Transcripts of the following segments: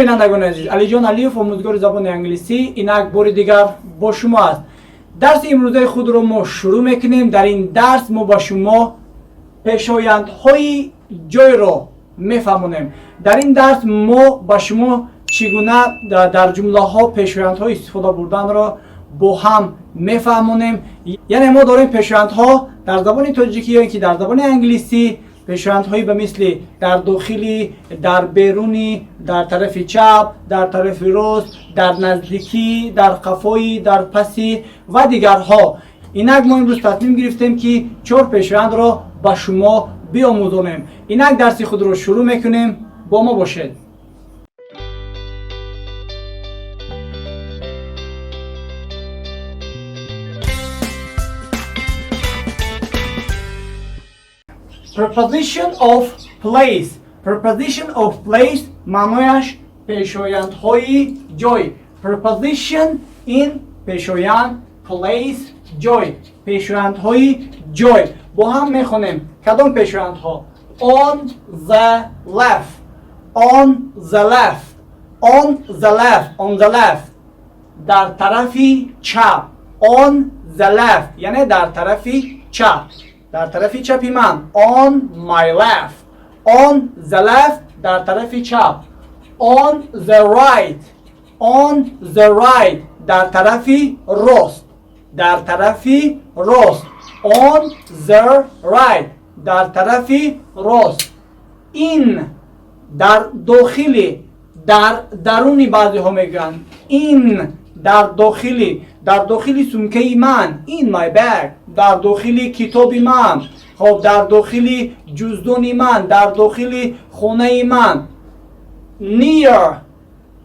Бинандагони азиз, Алиҷон Алиев, омӯзгори забони англисӣ, инак бори дигар бо шумо аст. Дарси имрӯзаи худро мо шурӯъ мекунем. Дар ин дарс мо ба шумо пешояндҳои ҷойро мефаҳмонем. Дар ин дарс мо ба шумо чӣ гуна дар ҷумлаҳо пешояндҳо истифода бурданро бо ҳам мефаҳмонем. Яъне мо дорем пешояндҳо дар забони тоҷикӣ ё ин ки дар забони англисӣ, пешояндҳои ба мисли дар дохилӣ, дар берунӣ, дар тарафи чап, дар тарафи рост, дар наздикӣ, дар қафоӣ, дар пасӣ ва дигарҳо. Инак мо имрӯз тасмим гирифтем, ки чор пешояндро ба шумо биомӯзонем. Инак дарси худро шурӯъ мекунем, бо мо бошед. Preposition of place. Preposition of place маънояш пешояндҳои ҷой. Preposition ин пешоянд, place ҷой, пешояндҳои ҷой. Бо ҳам мехонем кадом пешояндҳо. On the left, on the left, on the left, on the left, дар тарафи чап. On the left яъне дар тарафи чап, дар тарафи чапи ман. On my left, on the left, дар тарафи чап. On the right, on the right, дар тарафи рост, дар тарафи рост. On the right, дар тарафи рост. In дар дохили, дар даруни, баъзеҳо мегӯянд in дар дохили, дар дохили сумкаи ман, in my bag, дар дохили китоби ман, хоб, дар дохили ҷуздони ман, дар дохили хонаи ман. Near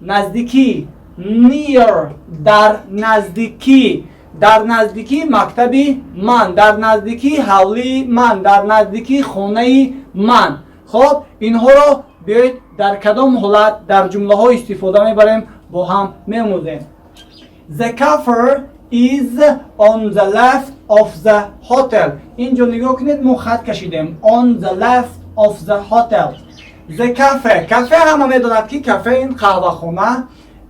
наздикӣ, near дар наздикӣ, дар наздикии мактаби ман, дар наздикии ҳавлии ман, дар наздикии хонаи ман. Хоб, инҳоро биёед дар кадом ҳолат дар ҷумлаҳо истифода мебарем, бо ҳам меомӯзем. The cafe is on the left of the hotel. Инҷо нигоҳ кунед, мо хат кашидем. On the left of the hotel. The cafe, кафе, ҳама медонад, ки кафе ин қаҳвахона.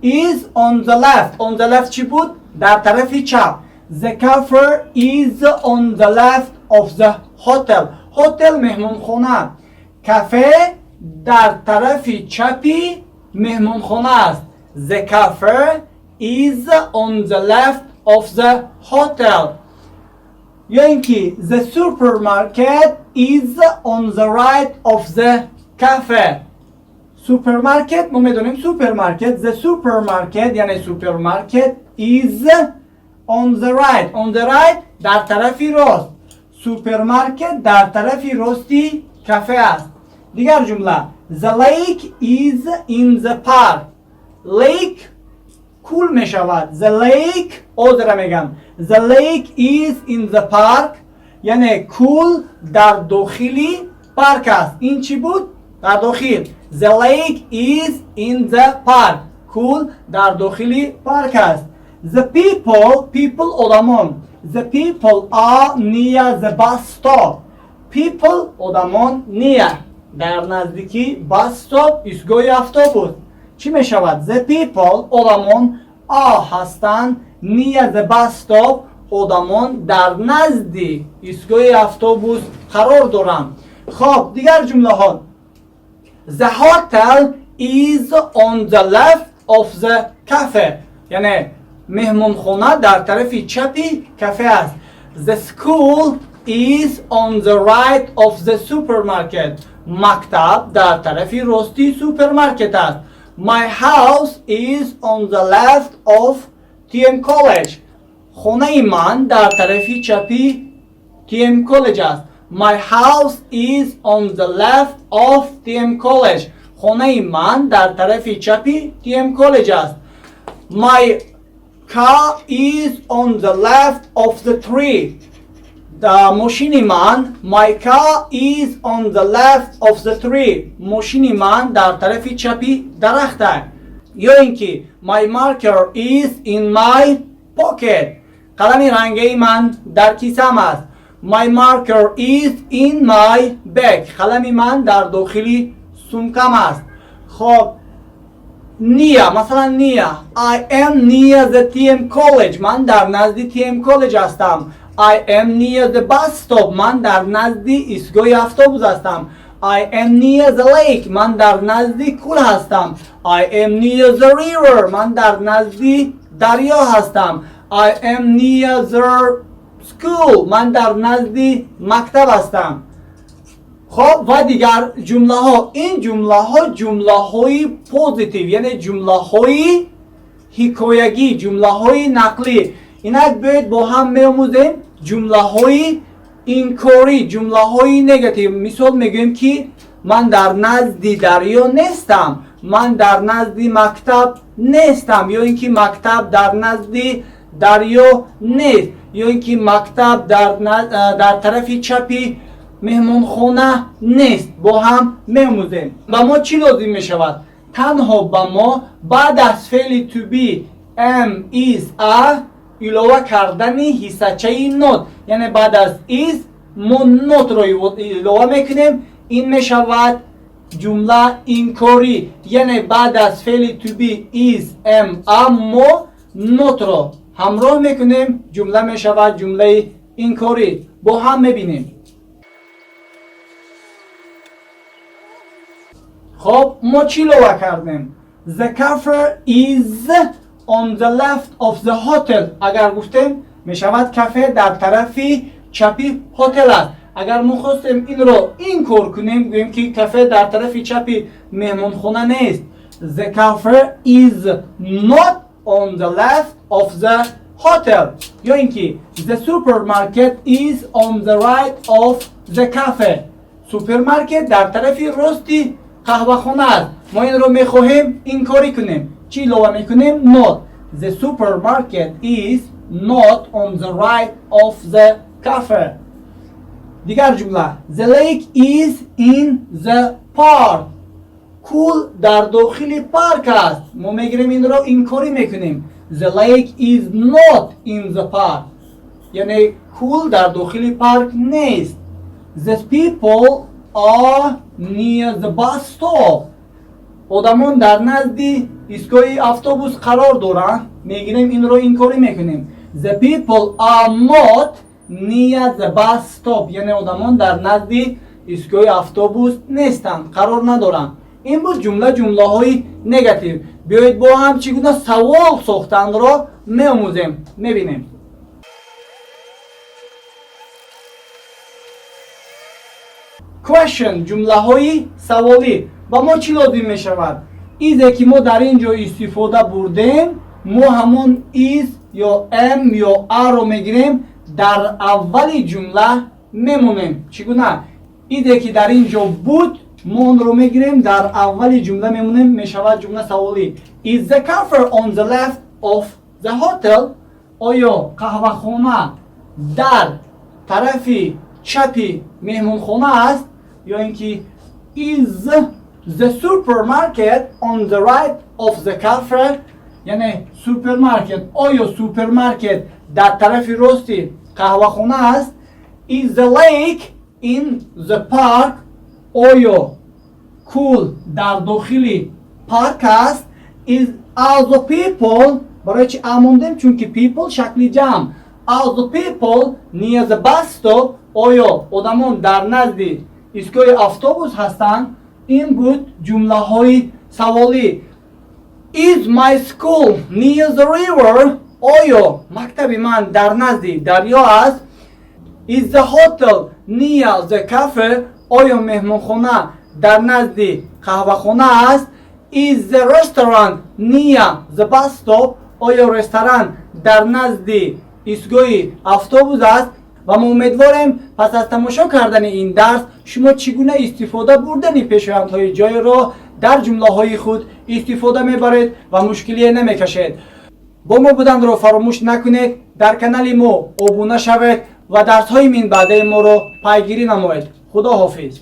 Is on the left. On the left чӣ буд? Дар тарафи чап. The cafe is on the left of the hotel. Hotel меҳмонхона. Кафе дар тарафи чапи меҳмонхона аст. The cafe is on the left of the hotel. Ё ин ки the supermarket is on the right of the cafe. Супермаркет, мо медонем супермаркет. The supermarket яъне супермаркет is on the right. On the right дар тарафи рост. Супермаркет дар тарафи рости кафе аст. Дигар ҷумла: The lake is in the park. Lake кул мешавад. The lake озера мегам. The lake is in the park яъне кул дар дохили парк аст. Ин чӣ буд? Дар дохил. The lake is in the park, кул дар дохили парк аст. The people, people одамон. The people are near the bus stop. People одамон, near дар наздикӣ, bus stop истгоҳи автобус. Чӣ мешавад? The people одамон, are ҳастанд, near the bus stop одамон дар назди истгоҳи автобус қарор доранд. Хоб, дигар ҷумлаҳо: The hotel is on the left of the cafe, яъне меҳмонхона дар тарафи чапи кафе аст. The school is on the right of the supermarket. Мактаб дар тарафи рости супермаркет аст. My house is on the left of TM College. Хонаи ман дар тарафи чапи TM College аст. My house is on the left of TM College. Хонаи ман дар тарафи чапи TM College аст. My car is on the left of the tree. Да, мошини ман. My car is on the left of the tree. Мошини ман дар тарафи чапи дарахт аст. Ё ин ки my marker is in my pocket. Қалами рангии ман дар кисам аст. My marker is in my bag. Қалами ман дар дохили сумкам аст. Хоб. Near, масалан, near. I am near the TM College. Ман дар назди TM College ҳастам. I am near the bus stop. Ман дар назди истгоҳи автобус ҳастам. I am near the lake. Ман дар назди кӯл ҳастам. I am near the river. Ман дар назди дарё ҳастам. I am near the school. Ман дар назди мактаб ҳастам. Хоб, ва дигар ҷумлаҳо. Ин ҷумлаҳо ҷумлаҳои positive, яъне ҷумлаҳои ҳикоягӣ, ҷумлаҳои нақлӣ. Инак, биёед, бо ҳам меомӯзем ҷумлаҳои инкорӣ, ҷумлаҳои негатив. Мисол мегӯем, ки ман дар назди дарё нестам, ман дар назди мактаб нестам, ё ин ки мактаб дар назди дарё нест, ё ин ки мактаб дар тарафи чапи меҳмонхона нест. Бо ҳам меомӯзем. Ба мо чӣ лозим мешавад? Танҳо ба мо баъд аз феъли to be, am, is, are илова кардани ҳиссачаи not, яъне баъд аз is мо not ро илова мекунем, ин мешавад ҷумла инкорӣ. Яъне баъд аз феъли to be, is, am, are мо not ро ҳамроҳ мекунем, ҷумла мешавад ҷумлаи инкорӣ. Бо ҳам мебинем. Хоб, мо чӣ илова кардем? The cafe is on the left of the hotel. Агар гуфтем, мешавад кафе дар тарафи чапи ҳотел аст. Агар мо хостем инро инкор кунем, гӯем, ки кафе дар тарафи чапи меҳмонхона нест: The cafe is not on the left of the hotel. Ё ин ки the supermarket is on the right of the cafe. Супермаркет дар тарафи рости қаҳвахона аст. Мо инро мехоҳем инкорӣ кунем. Чӣ илова мекунем? Not. The supermarket is not on the right of the cafe. Дигар ҷумла: The lake is in the park. Кӯл дар дохили парк аст. Мо мегирем, инро инкорӣ мекунем: The lake is not in the park. Яъне кӯл дар дохили парк нест. The people are near the bus stop. Одамон дар назди истгоҳи автобус қарор доранд. Мегирем, инро инкорӣ мекунем: The people are not near the bus stop. Яъне одамон дар назди истгоҳи автобус нестанд, қарор надоранд. Ин буд ҷумлаҳои негатив. Биёед, бо ҳам чӣ гуна савол сохтанро меомӯзем, мебинем. Question, ҷумлаҳои саволӣ. Ба мо чӣ лозим мешавад? Is е ки мо дар ин ҷо истифода бурдем, мо ҳамон is ё am ё are ро мегирем, дар аввали ҷумла мемонем. Чӣ гуна? Is е ки дар ин ҷо буд, мо онро мегирем, дар аввали ҷумла мемонем, мешавад ҷумла саволӣ. Is the cafe on the left of the hotel? Оё қаҳвахона дар тарафи чапи меҳмонхона аст? Ё ин ки is the supermarket on the right of the cafe? Яъне супермаркет, оё супермаркет дар тарафи рости қаҳвахона аст? Is the lake in the park? Оё кӯл дар дохили парк аст? Is are the people, барои чи are мондем? Чунки people шакли ҷамъ. Are the people near the bus stop? Оё одамон дар назди истгоҳи автобус ҳастанд? Ин буд ҷумлаҳои саволӣ. Is my school near the river? Оё мактаби ман дар назди дарё аст? Is the hotel near the cafe? Оё меҳмонхона дар назди қаҳвахона аст? Is the restaurant near the bus stop? Оё ресторан дар назди истгоҳи автобус аст? Ва мо умедворем, пас аз тамошо кардани ин дарс шумо чӣ гуна истифода бурдани пешояндҳои ҷойро дар ҷумлаҳои худ истифода мебаред ва мушкилие намекашед. Бо мо буданро фаромӯш накунед, дар канали мо обуна шавед ва дарсҳои минбаъдаи моро пайгирӣ намоед. Худо ҳофиз.